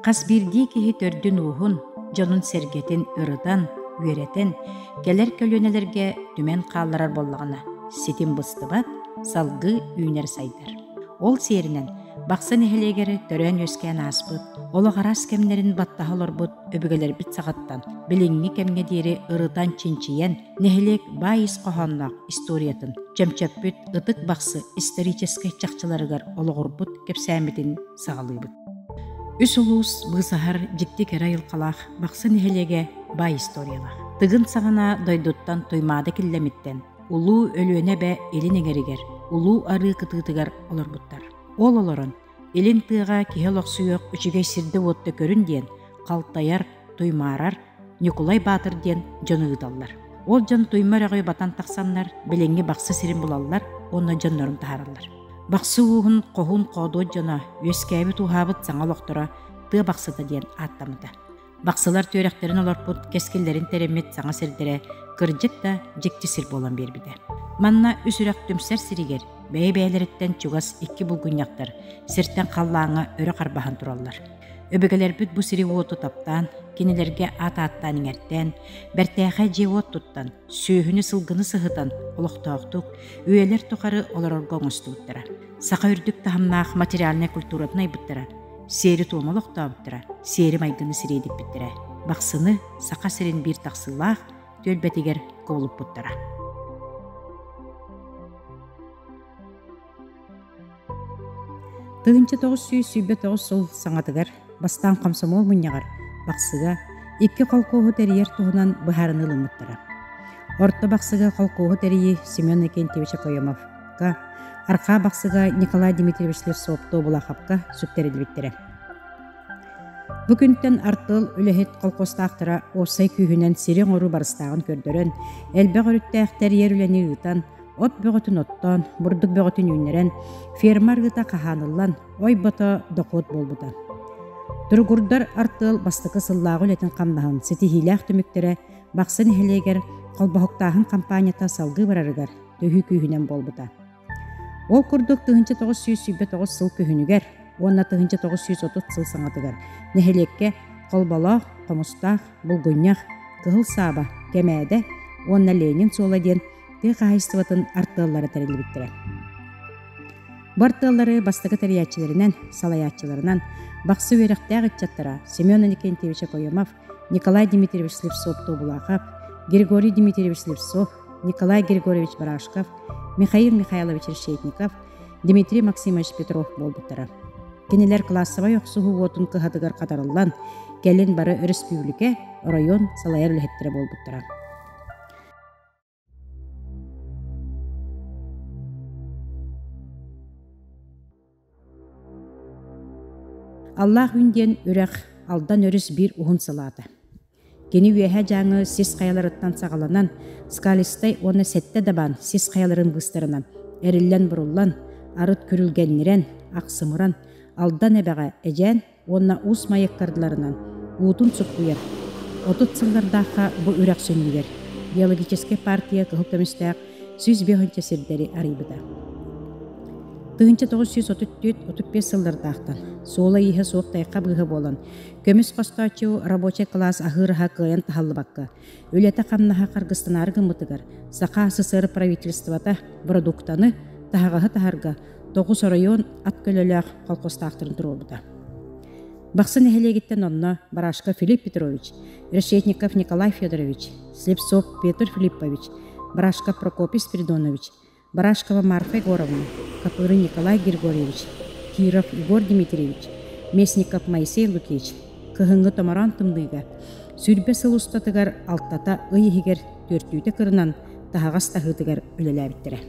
Хас биирдии киһи төрдүн-ууһун, дьонун-сэргэтин ырытан, үөрэтэн, кэлэр көлүөнэлэргэ түмэн хаалларар буоллаҕына, ситим быстыбат, салгыы үүнэр-сайдар. Ол сиэринэн Бахсы нэһилиэгэр төрөөн-үөскээн ааспыт, олох араас кэмнэрин баттаһа олорбут өбүгэлэрбит саҕаттан билиҥҥи кэмҥэ диэри ырытан-чинчийэн, нэһилиэк баай ис хоһоонноох историятын чөмчөппүт Ытык Бахсы историческай чахчыларыгар олоҕурбут кэпсээммитин саҕалыыбыт. Үс улуус быысаһар дьикти кэрэ айылҕалаах Бахсы нэһилиэгэ баай историялаах. Тыгын саҕана дойдуттан Туймаада Киллэмиттэн Улуу Өлүөнэ эбэ илин эҥэригэр, Улуу Арыы кытыытыгар олорбуттар. Ол олорон, илин тыаҕа киһи олохсуйуох үчүгэй сирдэ-уотта көрүн диэн халтайар, туймаарар Ньукулай Баатыр диэн дьону ыыталлар. Ол дьон Туйма үрэҕи батан тахсаннар, билиҥҥи Бахсы сирин булаллар уонна дьоннорун таһаараллар. Бахсы ууһун хоһуун-хоодуот дьоно үөскээбит-ууһаабыт саҥа олохторо Тыа Бахсыта диэн ааттаммыта. Бахсылар түөрэхтэрин олорпут, кэскиллэрин тэриммит саҥа сирдэрэ кырдьык да дьикти сир буолан биэрбитэ. Манна үс үрэх түмсэр сиригэр бэйэ-бэйэлэриттэн чугас икки булгунньахтар сиртэн халлааҥҥа өрө харбаһан тураллар. Өбүгэлэрбит бу сири-уоту таптаан, кинилэргэ аат ааттаан иҥэртээн, бэртээхэй дьиэ-уот туттан, сүөһүнү-сылгыны сыһытан олохтоохтук, үйэлэр тухары олорорго оҥостубуттара. Саха үрдүк таһымнаах материальнай культуратын айбыттара, сиэри-туому олохтообуттара, сиэри-майгыны сириэдиппиттэрэ. Бахсыны Саха сирин биир тахсыылаах түөлбэтигэр кубулуппуттара. 1929 сыл саҥатыгар бастаан хомсомуол мунньаҕар Бахсыга икки холкуоһу тэрийэр туһунан быһаарыныы ылыммыттара. Орто Бахсыга холкуоһу тэрийии Семен Иннокентьевич Окоемовка, Архаа Бахсыга Николай Дмитриевич Слепцов-Тобулаховка сүктэриллибиттэрэ. Бу күнтэн артыал үлэһит холкуостаахтара уопсай күүһүнэн сири оҥоруу барыстааҕын көрдөрөн, элбэх өрүттээх тэрийэр үлэни ыытан, от бөҕөтүн оттоон, бурдук бөҕөтүн үүннэрэн, ферма арыыта хаһааныллан, ой-бото дохуот буолбута. Туругурдар артыал бастакы сыллааҕы үлэтин хамнаһын ситиһиилээх түмүктэрэ Бахсы нэһилиэгэр холбоһуктааһын хампаанньата салгыы барарыгар төһүү күүһүнэн буолбута. Ол курдук 1929 сыл күһүнүгэр уонна 1930 сыл саҥатыгар нэһилиэккэ Холболоох, Хомустаах, Булгунньах, Кыһыл Сааба, Кэмээдэ уонна Ленин суола диэн тыа хаһаайыстыбатын артыаллара тэриллибиттэрэ. Бу артыаллары бастакы тэрийээччилэринэн, салайааччыларынан Бахсы үөрэхтээх ыччаттара Семен Иннокентьевич Окоемов, Николай Дмитриевич Слепцов-Тобулахов, Григорий Дмитриевич Слепцов, Николай Григорьевич Барашков, Михаил Михайлович Решетников, Дмитрий Максимович Петров буолбуттара. Кинилэр кылаассабай охсуһуу уотун кыһатыгар хатарыллан, кэлин бары өрөспүүбүлүкэ, оройуон салайар үлэһиттэрэ буолбуттара. Аллаах Үн диэн үрэх Алдан өрүс биир уһун салаата. Кини Үөһээ Дьааҥы сис хайаларыттан саҕаланан, Скалистай уонна Сэттэ Дабаан сис хайаларын быыстарынан эриллэн-буруллан, арыт күрүлгэннирэн, ахсымыран, Алдан эбэҕэ Эдьээн уонна Уус Майа ыккардыларынан уутун суккуйар. 30 сыллардаахха бу үрэх сүнньүгэр геологическай партия кыһыл көмүстээх 105 сирдэри арыйбыта. 1934-35 сыллардаахтан суола-ииһэ суох тайха быыһа буолан, көмүс хостооччу рабочай кылаас аһыыр аһа кыайан таһаллыбакка, үлэтэ-хамнаһа харгыстанаары гыммытыгар Саха СССР правительствота бородууктаны таһаҕаһы таһарга тоҕус оройуон ат көлөлөөх колхозтаахтарын туруорбута. Бахсы нэһилиэгиттэн онно Барашков Филипп Петрович, Решетников Николай Федорович, Слепцов Петр Филиппович, Барашков Прокопий Спиридонович, Барашкова Марфа Егоровна, Копырин Николай Григорьевич, Киров Егор Дмитриевич, Местников Моисей Лукич кыһыҥҥы томороон тымныыга сүүрбэ сыл устатыгар алтата ый иһигэр түөртүүтэ кырынан таһаҕас таһыытыгар үлэлээбиттэрэ.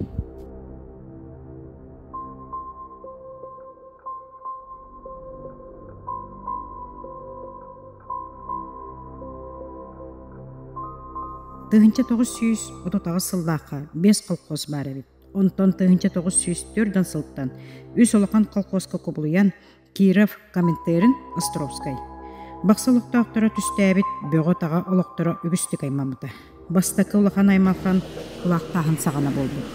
1938 сыллаахха биэс колхоз баар эбит. Онтон 1904 сылтан үс улахан колхозка кубулуйан Киров, Коминтерн, Островскай. Бахсы олохтоохторо түстээбит бөҕө-таҕа олохторо үгүстүк аймаммыта. Бастакы улахан аймалхан кулаахтааһын саҕана буолбут.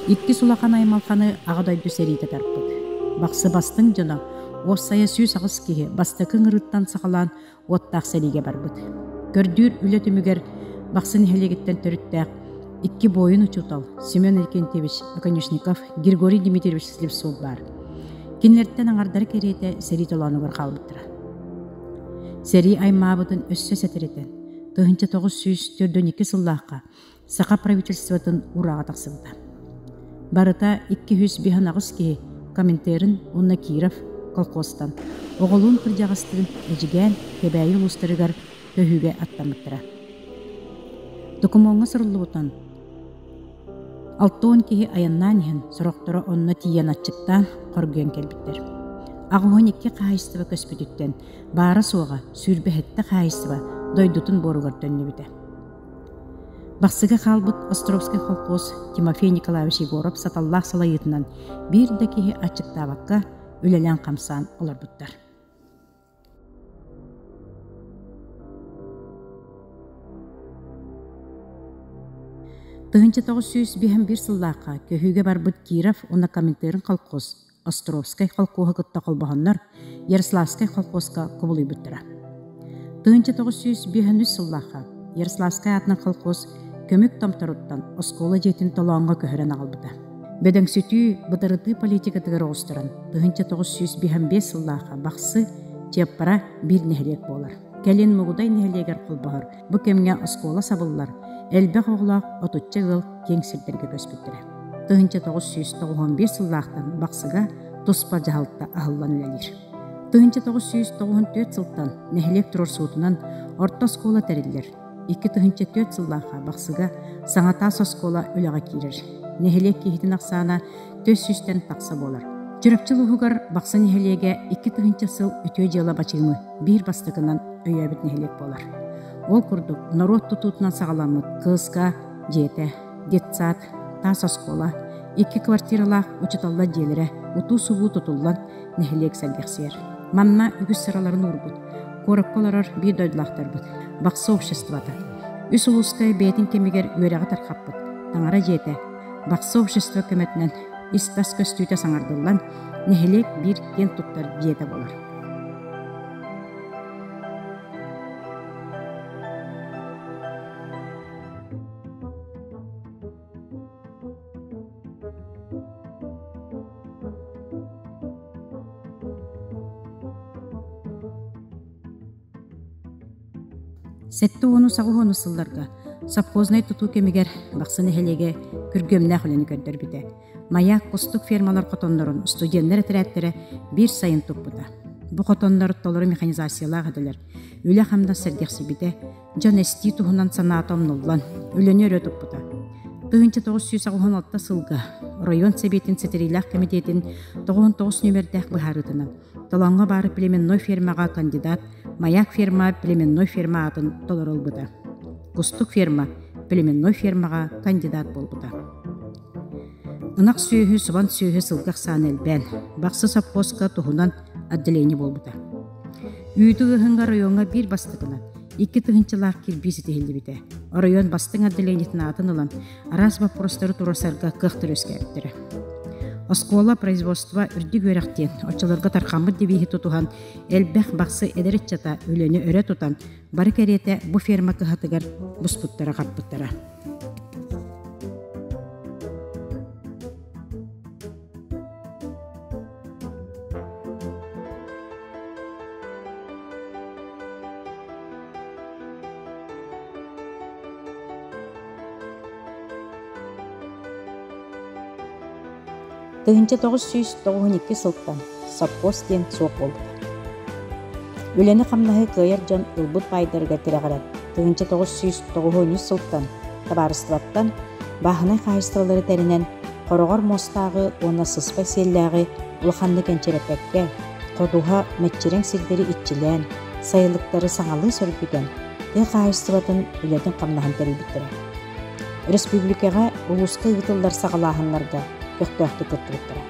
Иккис улахан аймалханы Аҕа дойду сэриитэ тарпыт. Бахсы бастыҥ дьоно Уопсайа 108 киһи бастакы ыҥырыыттан саҕалаан уоттаах сэриигэ барбыт. Көрдүүр үлэ түмүгэр Бахсы нэһилиэгиттэн төрүттээх икки буойун учуутал Семен Иннокентьевич Оконешников, Григорий Дмитриевич Слепцов баар. Кинилэртэн аҥардара кэриэтэ сэрии толоонугар хаалбыттара. Сэрии аймаабытын өссө сэтэритэн, 1942 сыллаахха Саха правительствотын урааҕа тахсыбыта. Барыта 258 киһи Коминтерн уонна Киров колхозтан оҕолуун кырдьаҕастыын Эдьигээн, Кэбээйи улуустарыгар көһүүгэ аттаммыттара. Докумуоҥҥа суруллубутунан, 60 киһи айаннаан иһэн, сорохторо онно тиийэн аччыктаан, хоргуйан кэлбиттэр. 82 хаһаайыстыба көспүтүттэн баара-суоҕа 27 хаһаайыстыба дойдутун буоругар төннүбүтэ. Бахсыга хаалбыт Островскай холкуос Тимофей Николаевич Егоров саталлаах салайыытынан биир да киһи аччыктаабакка үлэлээн-хамсаан олорбуттар. 1951 сыллаахха көһүүгэ барбыт Киров уонна Коминтерн колхоз Островскай холкуоһу кытта холбоһоннор Ярославскай холкуоска кубулуйбуттара. 1953 сыллаахха Ярославскай аатынан холкуос көмүк томторуттан оскуола дьиэтин толооҥҥо көһөрөн аҕалбыта. Бөдөҥсүтүү, бытарытыы политикатыгар оҕустаран 1955 сыллаахха Бахсы, Чыаппара биир нэһилиэк буолар. Кэлин Мугудай нэһилиэгэр холбоһор. Бу кэмҥэ оскуола сабыллар, элбэх оҕолоох отучча ыал киэҥ сирдэргэ көспүттэрэ. 1995 сыллаахтан Бахсыга туспа дьаһалта аһыллан үлэлиир. 1994 сылтан нэһилиэк туруорсуутунан орто оскуола тэриллэр. 2004 сыллаахха Бахсыга саҥа таас оскуола үлэҕэ киирэр. Нэһилиэк киһитин ахсаана 400-тэн тахса буолар. Чурапчы улууһугар Бахсы нэһилиэгэ 2000 сыл үтүө дьыала бачыымы биир бастакынан өйөөбүт нэһилиэк буолар. Ол курдук, норуот тутуутунан саҕаламмыт КСК дьиэтэ, детсад, таас оскуола, икки квартиралаах учууталлар дьиэлэрэ утуу-субуу тутуллан нэһилиэк сэргэхсийэр. Манна үгүс сыраларын уурбут, куоракка олорор биир дойдулаахтарбыт, Бахсы обществота, үс улууска бэйэтин кэмигэр үөрэҕи тархаппыт таҥара дьиэтэ, Бахсы общество көмөтүнэн ис-тас көстүүтэ саҥардыллан, нэһилиэк биир киэн туттар дьиэтэ буолар. Сэттэ уону саҕа сылларга совхознай тутуу кэмигэр Бахсы нэһилиэгэ күргүөмнээх үлэни көрдөрбүтэ. Маяк кустук фермалар хотоннорун студеннар этэрээттэрэ биир сайын туппута. Бу хотоннор толору механизациялаах этилэр. Үлэ-хамнас сэргэхсийбитэ, дьон эстии туһунан санаата умнуллан, үлэни өрө туппута. 1986 сылга оройуон сэбиэтин ситэриилээх кэмитиэтин 99 нүөмэрдээх быһаарыытынан Толооҥҥо баар племенной фермаҕа кандидат Маяк ферма племенной ферма аатын толору ылбыта. Кустук ферма племенной фермаҕа кандидат буолбута. Ынах сүөһү, субан сүөһү сылгы ахсаана элбээн, Бахсы сопхуоска туһунан отделение буолбута. Үүтү ыаһыҥҥа оройуоҥҥа биир бастакынан икки тыһыынчалаах кирбии ситиһиллибитэ. Оройуон бастыҥ отделениетын аатын ылан, араас боппуруостары туруорсарга кыахтар үөскээбиттэрэ. Оскуола, производство, үрдүк үөрэх диэн оччолорго тархаммыт девиһи тутуһан, элбэх бахсы эдэр ыччата үлэни өрө тутан, бары кэриэтэ бу ферма кыһатыгар буспуттара-хаппыттара. 1992 сылтан сопхуос диэн суох буолбута. Үлэни-хамнаһы кыайар дьон ылбыт баайдарыгар тирэҕирэн 1993 сылтан табаарыстыбаттан бааһынай хаһаайыстыбалары тэринэн хороҕор муостааҕы уонна сыспай сиэллээҕи улаханнык энчирэппэккэ, ходуһа, мэччирэҥ сирдэри иччилээн, сайылыктары саҥалыы сөргүтэн, тыа хаһаайыстыбатын үлэтин-хамнаһын тэрийбиттэрэ. Өрөспүүбүлүкэҕэ улууска ыытыллар саҕалааһыннарга көхтөөхтүк кыттыбыттара.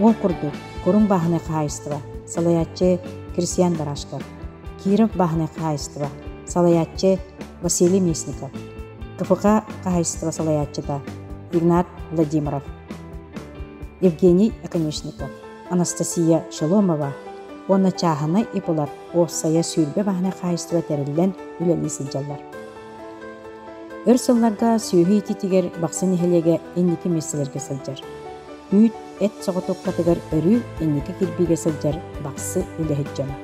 Ол курдук, Куруҥ бааһынай хаһаайыстыба, салайааччы Крисьян Барашков, Киров бааһынай хаһаайыстыба, салайааччы Василий Местников, КФК хаһаайыстыба салайааччыта Игнат Владимиров, Евгений Оконешников. Анастасия Шеломова уонна чааһынай ИП-лар уопсайа 20 бааһынай хаһаайыстыба тэриллэн үлэлии сылдьаллар. Өр сылларга сүөһү иитиитигэр Бахсы нэһилиэгэ инники миэстэлэргэ сылдьар. Үүт, эт соҕотуопкатыгар өрүү инники кирбиигэ сылдьар Бахсы үлэһит дьоно.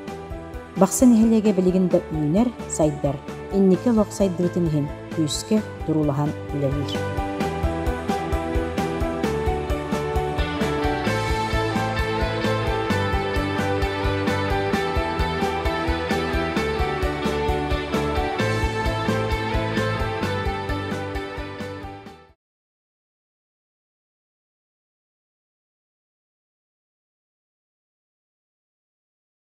Бахсы нэһилиэгэ билигин да үүнэр, сайдар, инники олох сайдыытын иһин күүскэ туруулаһан үлэлиир.